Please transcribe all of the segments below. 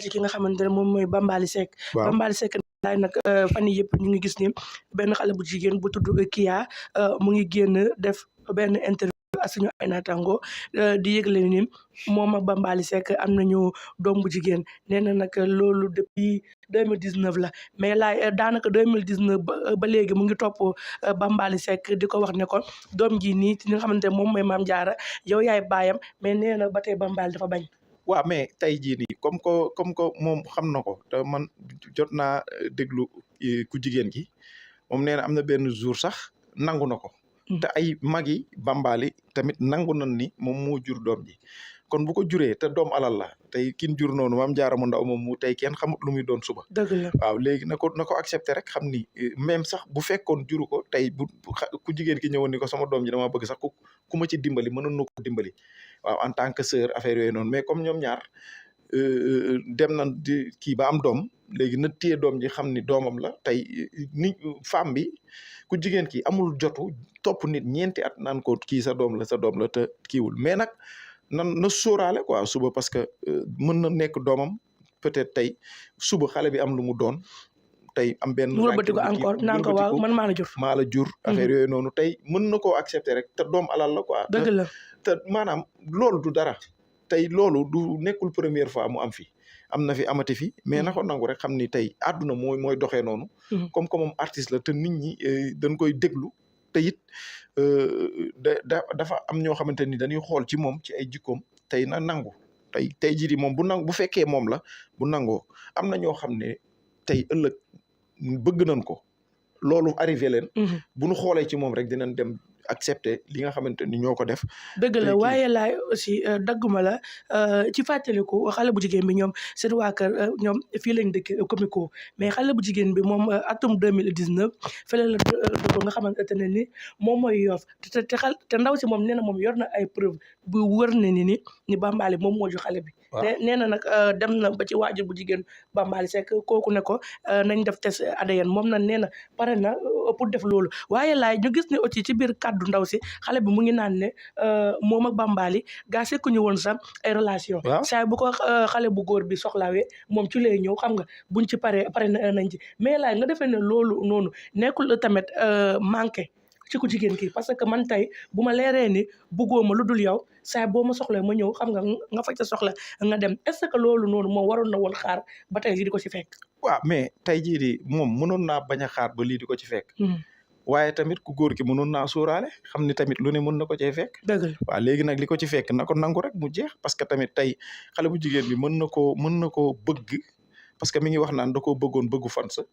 ci ki nga xamante ne moom mooy Bambaly Seck. waaw Bambaly Seck laay nag fan yii yëpp ñu ngi gis ni benn xale bu jigéen bu tudd Kia mu ngi génn def benn interview ak suñu ay naataango di yëgle ni moom ak Bambaly Seck am nañu doom bu jigéen nee na nag loolu depuis 2019 la mais laay daanaka 2019 ba léegi mu ngi topp Bambaly Seck di ko wax ne ko doom ji nii ci nga xamante ne moom mooy Mame Diarra yow yaay baayam mais nee na ba tey Bambaly dafa bañ. waaw mais tey jii nii comme que moom xam na ko te man jot naa déglu ku jigéen gi moom nee na am na benn jour sax nangu na ko. te ay magi Bambaly tamit nangu nan ni moom moo jur doom ji kon bu ko juree te doom alal la tey kin jur noonu Mame Diarra mu ndaw moom mu tey kenn xamut lu muy doon suba. dëgg la waaw léegi na ko accepté rek xam ni même sax bu fekkoon juru ko tey ku jigéen ki ñëwoon ni ko sama doom ji dama bëgg sax ku ma ci dimbali mënoon na ko dimbali waaw en tant que sœur affaire yooyu noonu mais comme ñoom ñaar dem na di kii ba am doom léegi na téye doom ji xam ni doomam la tey ni femme bi ku jigéen ki amul jotu topp nit ñeenti at naan ko kii sa doom la te kiiwul mais nag na sóoraale quoi suba parce que mën na nekk doomam peut-être tey suba xale bi am lu mu doon tey am benn. mu wëlbati ko encore naan ko waaw man maa la jur. maa la jur affaire yooyu noonu tey mën na koo accepter rek te doom alal la quoi. dëgg la te maanaam loolu du dara tey loolu du nekkul première fois mu am fi am na fi amati fi mais na ko nangu rek xam ni tey àdduna mooy doxee noonu. comme que moom artiste la te nit ñi dañ koy déglu te it dafa am ñoo xamante ni dañuy xool ci moom ci ay jikkoom tey na nangu tey jii di moom bu fekkee moom la bu nangoo am na ñoo xam ne tey ëllëg bëgg nañ ko loolu arrivé leen. bu ñu xoolee ci moom rek dinañ dem accepter li nga xamante ni ñoo ko def. dëgg la waaye laay aussi dagguma la ci fàttaliku xale bu jigéen bi ñoom seen waa kër ñoom fii lañ dëkk comico mais xale bu jigéen bi moom atum 2019 fële la dëgg nga xamante ne ni moom mooy Yoff te ndaw si moom nee na moom yor na ay preuve bu wër ne ni Bambaly moom moo ju xale bi. nee na nag dem na ba ci waajur bu jigéen Bambaly Seck kooku ne ko nañ def test ADN moom na nee na pare na pour def loolu waaye laay ñu gis ne aussi ci biir kàddu ndaw si xale bi mu ngi naan ne moom ak Bambaly gaa sekku ñu woon sax ay relation saa bu ko xale bu góor bi soxlawee moom ci lay ñëw xam nga buñ ci pare nañ ci mais laay nga defee ne loolu noonu nekkul tamit manqué ci ku jigéen kii parce que man tey bu ma leeree ni buggoo ma lu dul yow saa boo ma soxla ma ñëw xam nga faj sa soxla nga dem est-ce que loolu noonu moom waroon na woon xaar ba tey lii di ko ci fekk. waaw mais tey jii di moom mënoon naa bañ a xaar ba lii di ko ci fekk. waaye tamit ku góor ki mënoon naa sóoraale xam ni tamit lu ne mën na ko cee fekk. dëgg la waaw léegi nag li ko ci fekk na ko nangu rek mu jeex parce que tamit tey xale bu jigéen bi mën na koo bëgg parce que mi ngi wax naan da koo bëggoon bëggu fan sa.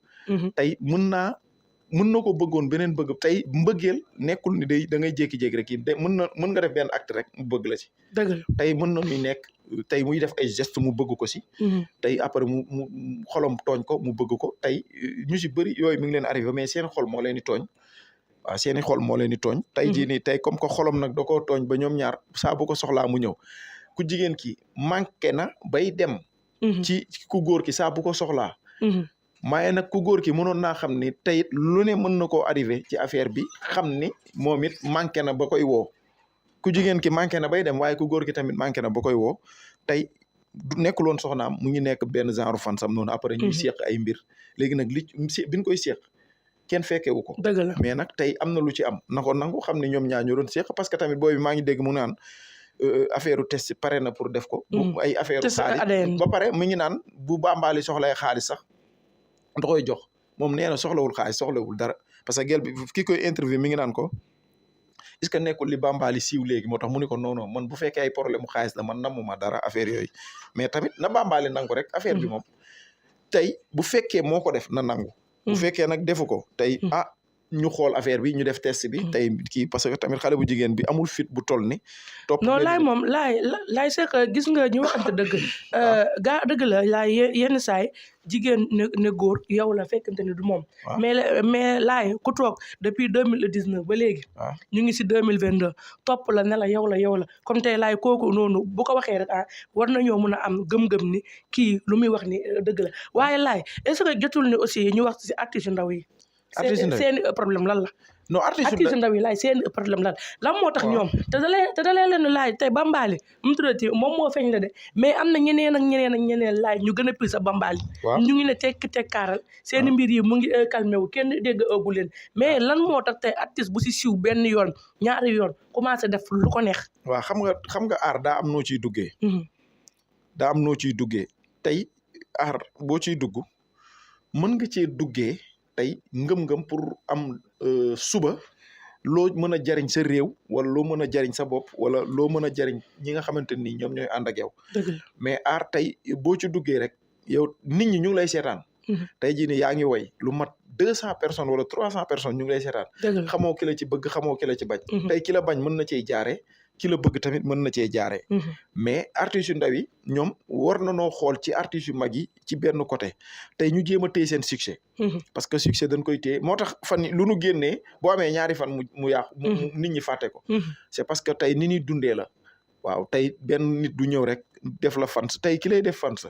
tey mën na ko bëggoon beneen bëgg tey mbëggeel nekkul ni da ngay jékki-jékki rek kii mën nga def benn acte rek mu bëgg la ci. dëgg la tey mën na muy nekk tey muy def ay geste mu bëgg ko si. tey après mu xolom tooñ ko mu bëgg ko tey ñu si bëri yooyu mi ngi leen arrivé mais seen xol moo leen di tooñ. waaw seeni xol moo leen di tooñ. tey jii nii tey comme que xolom nag da koo tooñ ba ñoom ñaar saa bu ko soxlaa mu ñëw ku jigéen ki manqué na bay dem. ci ku góor ki saa bu ko soxlaa. maaye nag ku góor ki mënoon naa xam ni tey lu ne mën na koo arrivé ci affaire bi xam ni moom it manqué na ba koy woo ku jigéen ki manqué na bay dem waaye ku góor ki tamit manqué na ba koy woo tey du nekkul woon soxnaam mu ngi nekk benn genre fan sam noonu après ñuy seq ay mbir léegi nag biñ koy seq kenn fekkewu ko. dëgg la mais nag tey am na lu ci am na ko nangu xam ne ñoom ñaa ñu doon seq parce que tamit booy bi maa ngi dégg mu naan affaire test pare na pour def ko. ay affaire xaalis ba pare mu ngi naan bu Bambaly soxlay xaalis sax. da koy jox moom nee na soxlawul xaalis soxlawul dara parce que gel bi ki koy interview mi ngi naan ko est-ce que nekkul li Bambaly siiw léegi moo tax mu ni ko non man bu fekkee ay problème mu xaalis la man namuma dara affaire yooyu mais tamit na Bambaly nangu rek affaire bi moom tey bu fekkee moo ko def na nangu bu fekkee nag defu ko tey ñu xool affaire bi ñu def test bi tey kii parce que tamit xale bu jigéen bi amul fit bu toll ni topp non laay moom laay c'est que gis nga ñu waxante dëgg gaa dëgg la laay yenn saay jigéen ne góor yow la fekkante ni du moom mais laay ku toog depuis 2019 ba léegi ñu ngi si 2022 topp la ne la yow la comme tey laay kooku noonu bu ko waxee rek war nañoo mën a am gëm-gëm ni kii lu muy wax ni dëgg la waaye laay est-ce que jotul ni aussi ñu wax si artiste ndaw yi seen problème lan la non artiste artiste ndaw yi laay seen problème lan moo tax ñoom te dalee leen laaj tey Bambaly mu tuddati moom moo feeñ la de mais am na ñeneen ak ñeneen laaj ñu gën a pris sa Bambaly ñu ngi ne tekkaaral seen mbir yi mu ngi calmé wu kenn dégg ëggu leen mais lan moo tax tey artiste bu si siw benn yoon ñaari yoon commencé def lu ko neex waaw xam nga aar daa am noo ciy duggee daa am noo ciy duggee tey aar boo ciy dugg mën nga cee duggee tey ngëm-ngëm pour am suba loo mën a jariñ sa réew wala loo mën a jariñ sa bopp wala loo mën a jariñ ñi nga xamante ni ñoom ñooy ànd ak yow mais aar tey boo ci duggee rek yow nit ñi ñu ngi lay seetaan tey jii ni yaa ngi woy lu mat 200 personnes wala 300 personnes ñu ngi lay seetaan xamoo ki la ci bëgg xamoo ki la ci bañ tey ki la bañ mën na cee jaare ki la bëgg tamit mën na cee jaare mais artistes yu ndaw yi ñoom war na noo xool ci artistes yu mag yi ci benn côté tey ñu jéem a téye seen succès parce que succès dañ koy téye moo tax fan lu nu génnee boo amee ñaari fan mu yàqu nit ñi fàtte ko c'est parce que tey ni ñuy dundee la waaw tey benn nit du ñëw rek def la fans tey ki lay def fans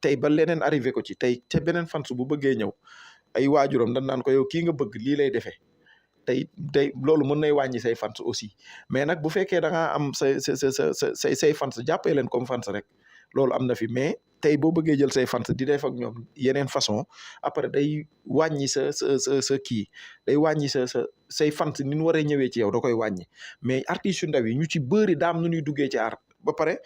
tey ba leneen arrivé ko ci tey te beneen fans bu bëggee ñëw ay waajuram dañ naan ko yow kii nga bëgg lii lay defee tey loolu mën nay wàññi say fans aussi mais nag bu fekkee da ngaa am say fans jàppee leen comme fans rek loolu am na fi mais tey boo bëggee jël say fans di def ak ñoom yeneen façon après day wàññi sa kii day wàññi say fans ni ñu waree ñëwee ci yow da koy wàññi mais artistes yu ndaw yi ñu ci bëri daam nu ñuy duggee ci art ba pare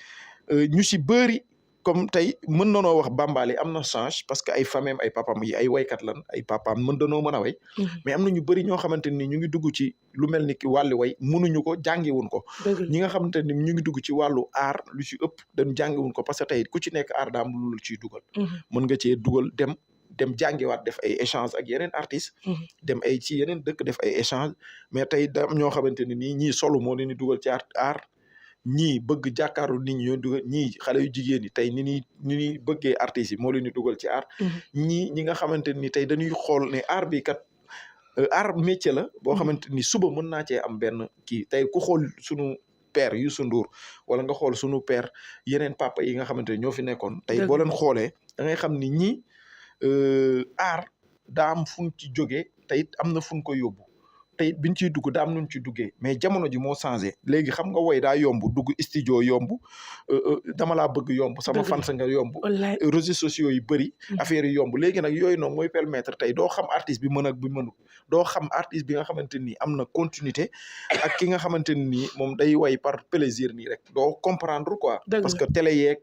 ñu ci bëri comme tey mën nanoo wax Bambaly am na change parce que ay famem ay papam yi ay waykat lan ay papaam mën danoo mën a way mais am na ñu bëri ñoo xamante ni ñu ngi dugg ci lu mel ni ki wàllu way mënuñu ko jàngiwun ko ñi nga xamante ni ñu ngi dugg ci wàllu art lu ci ëpp dañ jàngiwun ko parce que tey ku ci nekk art daam lu ciy dugal mën nga cee dugal dem jàngiwaat def ay échange ak yeneen artistes dem ay ci yeneen dëkk def ay échange mais tey daam ñoo xamante ni nii ñii solo moo leen di dugal ci art ñii bëgg jàkkaaru nit ñi ñoo dugal ñii xale yu jigéen ñi tey ni ñuy bëggee artistes yi moo leen di dugal ci art ñi nga xamante ni tey dañuy xool ne art bi kat art métier la boo xamante ni suba mën naa cee am benn kii tey ku xool sunu père Youssou Ndour wala nga xool sunu père yeneen papa yi nga xamante ni ñoo fi nekkoon tey boo leen xoolee da ngay xam ni ñii art daa am fu ñu ci jógee tey am na fu ñu ko yóbbu tey biñ ciy dugg daa am nuñ ci duggee mais jamono ji moo changé léegi xam nga woy daa yomb dugg studio yomb dama laa bëgg yomb sama fans nga yomb réseaux sociaux yi bëri affaire yi yomb léegi nag yooyu noonu mooy permettre tey doo xam artiste bi mën ak bi mënul doo xam artiste bi nga xamante ni am na continuité ak ki nga xamante ni moom day way par plaisir nii rek doo comprendre quoi parce que télé yeeg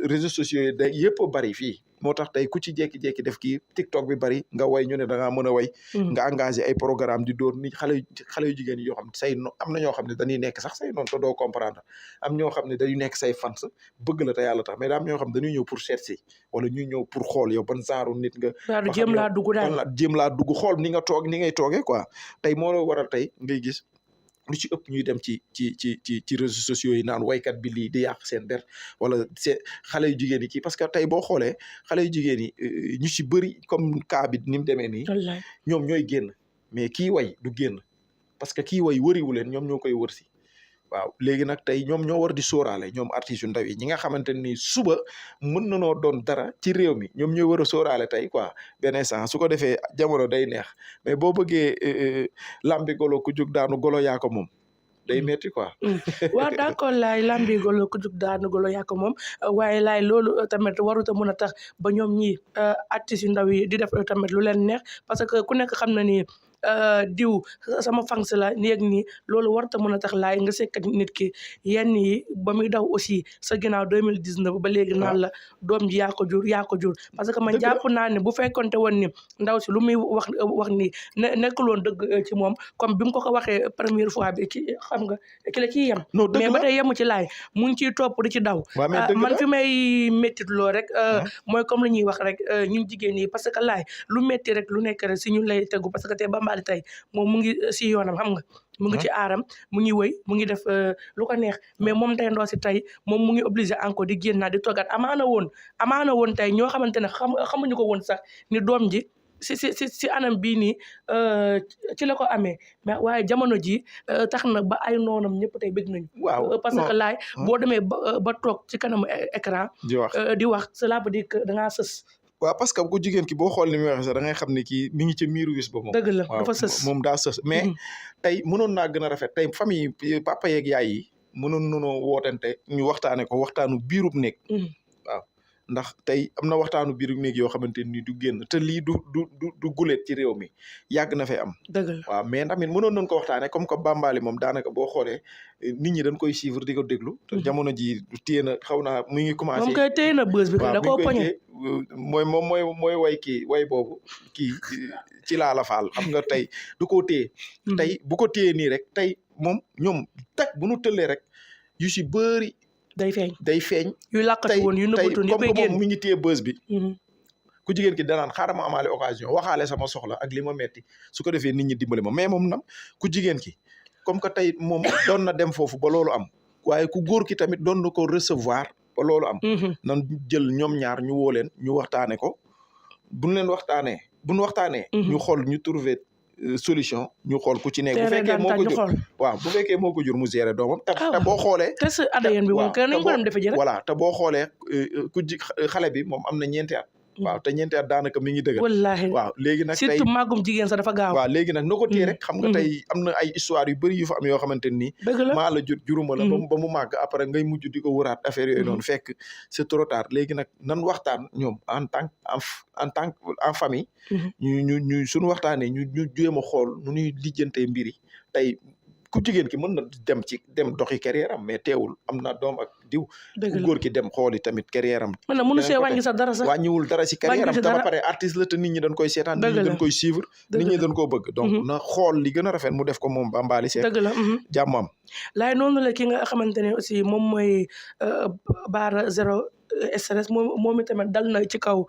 réseaux sociaux yi day yëpp bari fii moo tax tey ku ci jékki-jékki def kii TikTok bi bari nga way ñu ne da ngaa mën a way nga engagé ay programme di dóor ni xale yu jigéen yi yoo xam ne say am na ñoo xam ne dañuy nekk sax say noonu te doo comprendre am ñoo xam ne dañuy nekk say fans bëgg la te yàlla tax mais daa am ñoo xam ne dañuy ñëw pour seet si wala ñuy ñëw pour xool yow ban genre nit nga jéem laa dugg xool ni nga toog ni ngay toogee quoi tey moo la waral tey ngay gis lu ci ëpp ñuy dem ci réseaux sociaux yi naan waykat bi lii di yàq seen der wala xale yu jigéen yi kii parce que tey boo xoolee xale yu jigéen yi ñu ci bëri comme cas bi ni mu demee nii ñoom ñooy génn mais kii way du génn parce que kii way wëriwu leen ñoom ñoo koy wër si waaw léegi nag tey ñoom ñoo war di sóoraale ñoom artistes yu ndaw yi ñi nga xamante ni suba mën na noo doon dara ci réew mi ñoom ñoo war a sóoraale tey quoi benn instant su ko defee jamono day neex mais boo bëggee lambi golo ku jug daanu golo yaa ko moom day metti quoi. waaw d'accord laay lambi golo ku jug daanu golo yaa ko moom waaye laay loolu tamit warut a mën a tax ba ñoom ñi artistes yu ndaw yi di def tamit lu leen neex parce que ku nekk xam na ni diw sama fans la nii ak nii loolu warut a mën a tax laay nga sekk nit ki yenn yi ba muy daw aussi sa ginnaaw 2019 ba léegi naan la doom ji yaa ko jur parce que man jàpp naa ne bu fekkonte woon ni ndaw si lu muy wax ni nekkul woon dëgg ci moom comme bi mu ko waxee première fois bi ci xam nga ki la ciy yem mais ba tey yemu ci laay mu ngi ciy topp di ci daw man fi may méttit loo rek mooy comme lu ñuy wax rek ñun jigéen ñi parce que laay lu métti rek lu nekk rek si ñun lay tegu parce que tey Bambaly tey moom mu ngi si yoonam xam nga mu ngi ci aaram mu ngi wëy mu ngi def lu ko neex mais moom tey ndoo si tey moom mu ngi obligé encore di génn di toogaat amaana woon tey ñoo xamante ne xamuñu ko woon sax ni doom ji si anam bii nii ci la ko amee mais waaye jamono ji tax na ba ay noonam ñëpp tey bëgg nañu waaw parce que laay boo demee ba toog ci kanamu écran di wax cela veut dire que da ngaa sës waaw parce que ku jigéen ki boo xool ni muy waxee sax da ngay xam ne kii mi ngi ca miiru wis ba moom. dëgg la waaw dafa sës. moom daa sës mais tey mënoon naa gën a rafet tey famille papa yeeg yaay yi mënoon nanoo wootante ñu waxtaane ko waxtaanu biirub néeg waaw ndax tey am na waxtaanu biirub néeg yoo xamante ni du génn te lii du guleet ci réew mi yàgg na fay am. dëgg la waaw mais tamit mënoon nañ ko waxtaane comme que Bambaly moom daanaka boo xoolee nit ñi dañ koy suivre di ko déglu. te jamono ji téye na xaw naa mu ngi commencé. moom kay téye na bës bi da koo poñe. mooy way kii way boobu kii ci laa la faal xam nga tey du ko téye. tey bu ko téye nii rek tey moom ñoom teg bu nu tëllee rek yu si bëri. day feeñ. yu làqati woon yu nëbbatu tey comme que moom mi ngi téye bës bi. ku jigéen ki danaan xaaral ma amaale occasion waxaale sama soxla ak li ma metti su ko defee nit ñi dimbali ma mais moom nam ku jigéen ki comme que tey moom doon na dem foofu ba loolu am waaye ku góor ki tamit doon na ko recevoir ba loolu am. nan jël ñoom ñaar ñu woo leen ñu waxtaane ko buñ leen waxtaanee ñu xool ñu trouver solution ñu xool ku ci nekk bu fekkee moo ko jur waaw bu fekkee moo ko jur mu gérer doomam te boo xoolee test ADN bi moom kenn nañ ko dem defe ji rek voilà te boo xoolee xale bi moom am na ñeenti at waaw te ñeenti at daanaka mi ngi dëgg wallaahi waaw léegi nag tey surtout màggum jigéen sax dafa gaaw waaw léegi nag na ko téye rek xam nga tey am na ay histoire yu bëri yu fa am yoo xamante ni maa la juruma la ba mu màgg après ngay mujj di ko wëraat affaire yooyu noonu fekk c'est trop tard léegi nag nan waxtaan ñoom en famille ñu suñu waxtaanee ñu jéem a xool nu ñuy lijjantee mbir yi tey ku jigéen ki mën na dem doxi carrière am mais teewul am na doom ak diw ku góor ki dem xooli tamit carrière am mën na mënu see wàññi sax dara sax wàññiwul dara si carrière am te ba pare artiste la te nit ñi dañ koy seetaan nit ñi dañ koy suivre nit ñi dañ koo bëgg donc na xool li gën a rafet mu def ko moom Bambaly Seck dëgg la jàmm am laay noonu la ki nga xamante ne aussi moom mooy Bara zéro stress moom itamit dal na ci kaw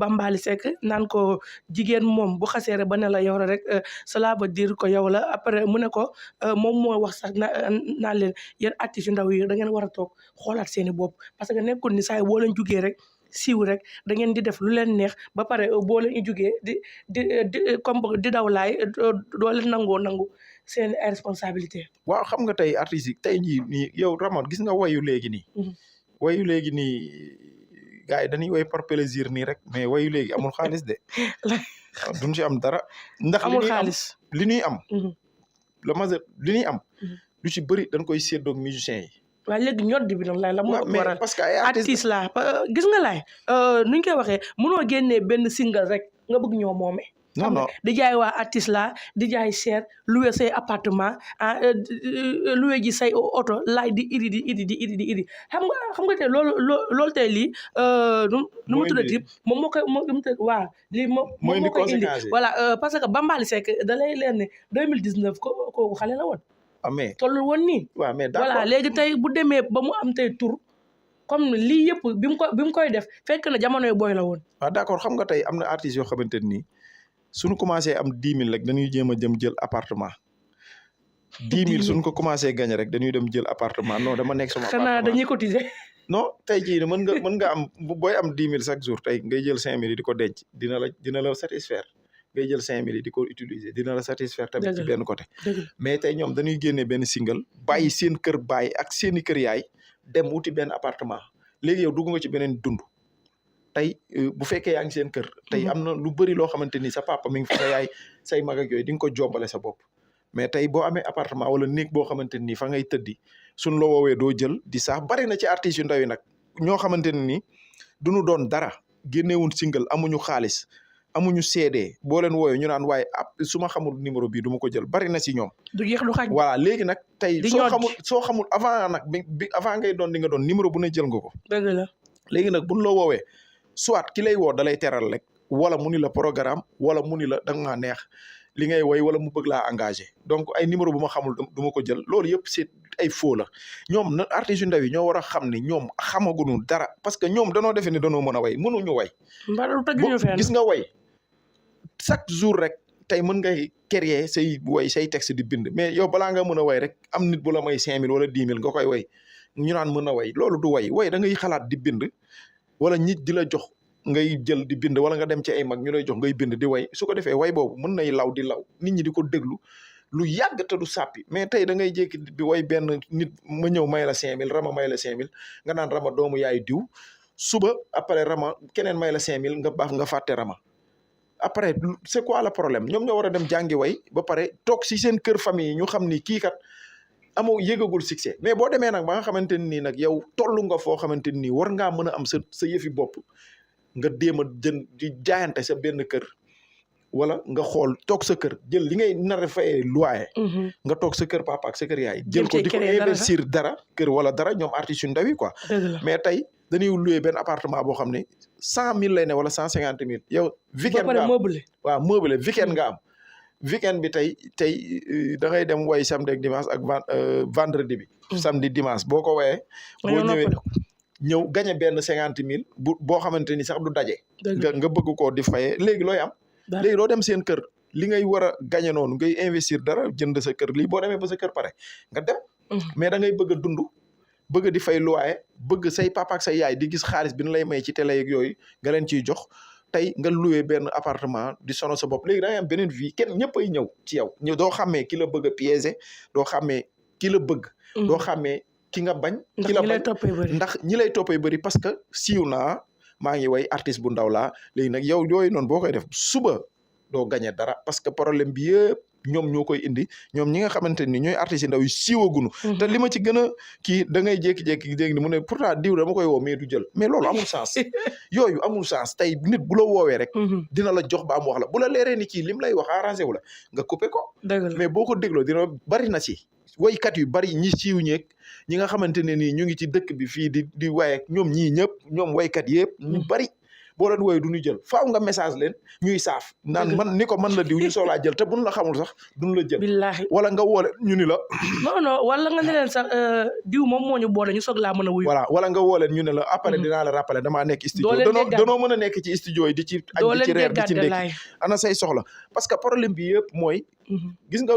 Bambaly Seck naan ko jigéen moom bu xasee rek ba ne la yow rek cela veut dire que yow la après mu ne ko moom moo wax sax naan leen yéen artistes yu ndaw yi da ngeen war a toog xoolaat seeni bopp parce que nekkul ni saa yi boo leen jugee rek siiw rek da ngeen di def lu leen neex ba pare boo leen jugee comme di daw laay doo leen nangu seen ay responsabilité waaw xam nga tey artistes yi tey jii nii yow Ramon gis nga wayu léegi nii wayu léegi nii gars yi dañuy way par plaisir nii rek mais wayu léegi amul xaalis de duñ ci am dara ndax amul xaalis li ñuy am la majeur li ñuy am lu ci bëri dañ koy séddoog musiciens yi waaye léegi ñoddi bi nag laay la moo waral parce que ay artiste la gis nga laay nuñ koy waxee mënoo génnee benn single rek nga bëgg ñoo moome non di jaay waa artiste la di jaay cher loué say appartement loué ji say oto laay di idi xam nga tey loolu tey lii nu mu tuddati moom moo koy waaw lii moom moo koy indi voilà parce que Bambaly Seck da lay leen ne 2019 kooku xale la woon mais tollul woon nii waaw mais d'accord voilà léegi tey bu demee ba mu am tey tur comme lii yëpp bi mu koy def fekk na jamonoy booy la woon waaw d'accord xam nga tey am na artistes yoo xamante nii suñu commencé am 10 000 rek dañuy jéem a jël appartement 10 000 suñu ko commencé gagné rek dañuy dem jël appartement non dama nekk sama appartement xanaa dañuy cotiser non tey jii mën nga am booy am 10 000 chaque jour tey ngay jël 5 000 yi di ko denc dina la satisfaire ngay jël 5 000 yi di ko utiliser dina la satisfaire tamit ci benn côté mais tey ñoom dañuy génnee benn single bàyyi seen kër baay ak seeni kër yaay dem wuti benn appartement léegi yow dugg nga ci beneen dund tey bu fekkee yaa ngi seen kër tey am na lu bëri loo xamante ni sa papa mi ngi fa sa yaay say mag ak yooyu di nga ko jombale sa bopp mais tey boo amee appartement wala néeg boo xamante ni fa ngay tëddi suñ la woowee doo jël di sax bari na ci artistes yu ndaw yi nag ñoo xamante ne ni duñu doon dara génneewun single amuñu xaalis amuñu CD boo leen woowee ñu naan waaye su ma xamul numéro bii du ma ko jël bari na si ñoom du jeex du xaaj voilà léegi nag tey soo xamul avant nag bi avant ngay doon di nga doon numéro bu ne jël nga ko dëgg la léegi nag buñ la woowee soit ki lay woo da lay teral rek wala mu ni la programme wala mu ni la da nga neex li ngay woy wala mu bëgg laa engagé donc ay numéro bu ma xamul du ma ko jël loolu yëpp c'est ay faux la ñoom na artistes yu ndaw yi ñoo war a xam ne ñoom xamaguñu dara parce que ñoom danoo defee ni danoo mën a way mënuñu way gis nga way chaque jour rek tey mën ngay créer say way say texte di bind mais yow balaa nga mën a way rek am nit bu la may 5000 wala 10 000 nga koy way ñu naan mën a way loolu du way da ngay xalaat di bind wala nit di la jox ngay jël di bind wala nga dem ci ay mag ñu lay jox ngay bind di way su ko defee way boobu mën nay law di law nit ñi di ko déglu lu yàgg te du sàppi mais tey da ngay jékki bi way benn nit ma ñëw may la 5000 rama may la 5000 nga naan rama doomu yaay diw suba après rama keneen may la 5000 nga baaf nga fàtte rama après c'est quoi le problème ñoom ñoo war a dem jàngi way ba pare toog si seen kër famille ñu xam ni kii kat amoo yëgagul succès mais boo demee nag ba nga xamante nii nag yow tollu nga foo xamante nii war ngaa mën a am sa yëfi bopp nga déem a di jaayante sa benn kër wala nga xool toog sa kër jël li ngay nar a fayee loyer nga toog sa kër papa ak sa kër yaay jël ko di ko investir dara kër wala dara ñoom artistes yu ndaw yi quoi mais tey dañuy louer benn appartement boo xam ne 100 000 lay ne wala 150 000 yow weekend nga am waaw meublé weekend nga am weekend bi tey da ngay dem woy samedi ak dimanche ak vendredi bi samedi dimanche boo ko woyee boo ñëwee ñëw gagné benn 50 000 boo xamante ni sax du daje nga bëgg koo di fayee léegi looy am léegi doo dem seen kër li ngay war a gagné noonu ngay investir dara jënd sa kër lii boo demee ba sa kër pare nga dem mais da ngay bëgg a dund bëgg di fay loyer bëgg say papa ak say yaay di gis xaalis bi nu lay may ci télé yeeg yooyu nga leen ciy jox tey nga loué benn appartement di sono sa bopp léegi da ngay am beneen vie kenn ñëpp ay ñëw ci yow ñëw doo xàmmee ki la bëgg a piéger doo xàmmee ki la bëgg doo xàmmee ki nga bañ ki la bañ ndax ñi lay toppee bëri parce que siiw naa maa ngi way artiste bu ndaw laa léegi nag yow yooyu noonu boo koy def suba doo gagné dara parce que problème bi yëpp ñoom ñoo koy indi ñoom ñi nga xamante ni ñooy artistes yi ndaw yu siiwagunu te li ma ci gën a kii da ngay jékki-jékki dégg ni mu ne pourtant diw dama koy woo mais du jël mais loolu amul sens yooyu amul sens tey nit bu la woowee rek dina la jox ba am wax la bu la leeree ni kii lim lay wax arrangé wu la nga coupé ko mais boo ko dégloo dina bari na ci waykat yu bari ñi siiw ñeeg ñi nga xamante ne nii ñu ngi ci dëkk bi fii di wayeek ñoom ñii ñëpp ñoom waykat yëpp ñu bari boo leen wooye du ñu jël faaw nga message leen ñuy saaf naan man ni ko man la diw ñu soolaa jël te buñ la xamul sax duñ la jël billaahi wala nga woole ñu ni la non wala nga ne leen sax diw moom moo ñu boole ñu soog laa mën a wuyu voilà wala nga wooleen ñu ne la après dinaa la rappeler damaa nekk studio danoo mën a nekk ci studio yi di ci añ di ci reer di ci ndékki ana say soxla parce que problème bi yëpp mooy gis nga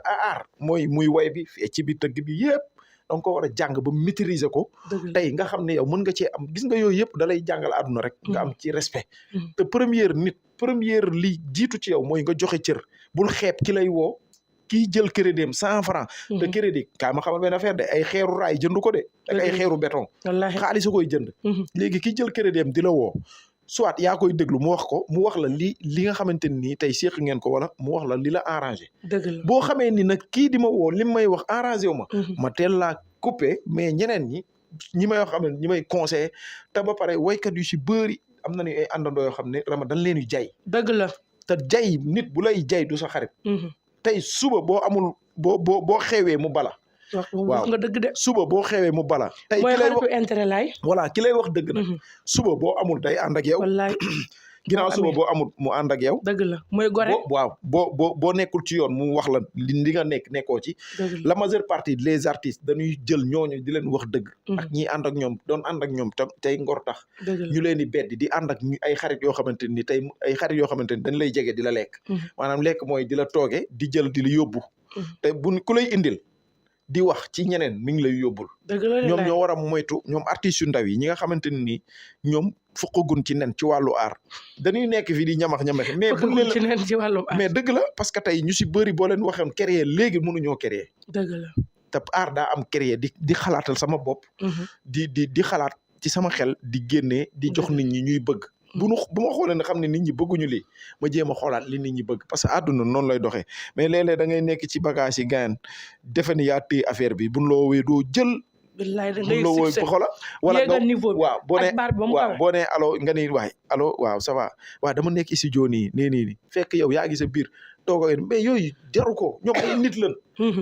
aar mooy muy way bi ci bi tëgg bi yëpp donc ko war a jàng ba maîtriser ko tey nga xam ne yow mën nga cee am gis nga yooyu yëpp da lay jàngal àdduna rek nga am ci respect te première li jiitu ci yow mooy nga joxe cër bul xeeb ki lay woo kii jël crédit am 100 francs te crédit kaay ma xamal benn affaire de ay xeeru raay jënd ko de ak ay xeeru béton xaalis a koy jënd léegi ki jël crédit am di la woo soit yaa koy déglu mu wax ko mu wax la li nga xamante ni tey séq ngeen ko wala mu wax la li la arrangé boo xamee ni nag kii di ma woo li may wax arrangé wu ma teel laa coupé mais ñeneen ñi may wax xam ne ñi may conseillé te ba pare waykat yu si bëri am na ni ay àndandoo yoo xam ne rama dañ leen yu jay dëgg la te jay nit bu lay jay du sa xarit tey suba boo amul boo xewee mu bala waaw nga dëgg de suba boo xewee mu bala tey ki lay wax intérêt laay voilà ki lay wax dëgg nag suba boo amul day ànd ak yow wallaay ginnaaw suba boo amul mu ànd ak yow dëgg la mooy gore waaw boo nekkul ci yoon mu wax la li nga nekkoo ci la majeure partie les artistes dañuy jël ñooñu di leen wax dëgg ak ñi ànd ak ñoom doon ànd ak ñoom tey ngor tax ñu leen di beddi di ànd ak ay xarit yoo xamante ni tey ay xarit yoo xamante ni dañ lay jege di la lekk maanaam lekk mooy di la tooge di jël di la yóbbu te bu ku lay indil di wax ci ñeneen mi ngi lay yóbbul ñoom ñoo war a moytu ñoom artistes yu ndaw yi ñi nga xamante ne ni ñoom fukkagun ci nen ci wàllu aar dañuy nekk fii di ñamax mais buñ leen ci nen ci wàllu aar mais dëgg la parce que tey ñu si bëri boo leen waxoon créer léegi mënuñoo créer dëgg la te aar daa am créer di xalaatal sama bopp di xalaat ci sama xel di génnee di jox nit ñi ñuy bëgg bu ma xoolee ne xam ne nit ñi bëgguñu lii ma jéem a xoolaat li nit ñi bëgg parce que àdduna noonu lay doxee mais léeg-léeg da ngay nekk ci bagage yi gayan defe ni yaa téye affaire bi buñ la woowee doo jël billaay da ngay xola wala waaw boo nee allo nga ni waay allo waaw ça va waaw dama nekk studio nii fekk yow yaa ngi sa biir toog mais yooyu jaru ko ñoom ay nit lan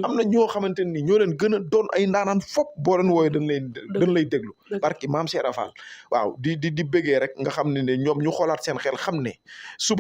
am na ñoo xamante ni ñoo leen gën a doon ay ndaanaan fop boo leen wooyee dañ lay déglu barki maam Cheikh Rafal waaw di bëggee rek nga xam ne ñoom ñu xoolaat seen xel xam ne suba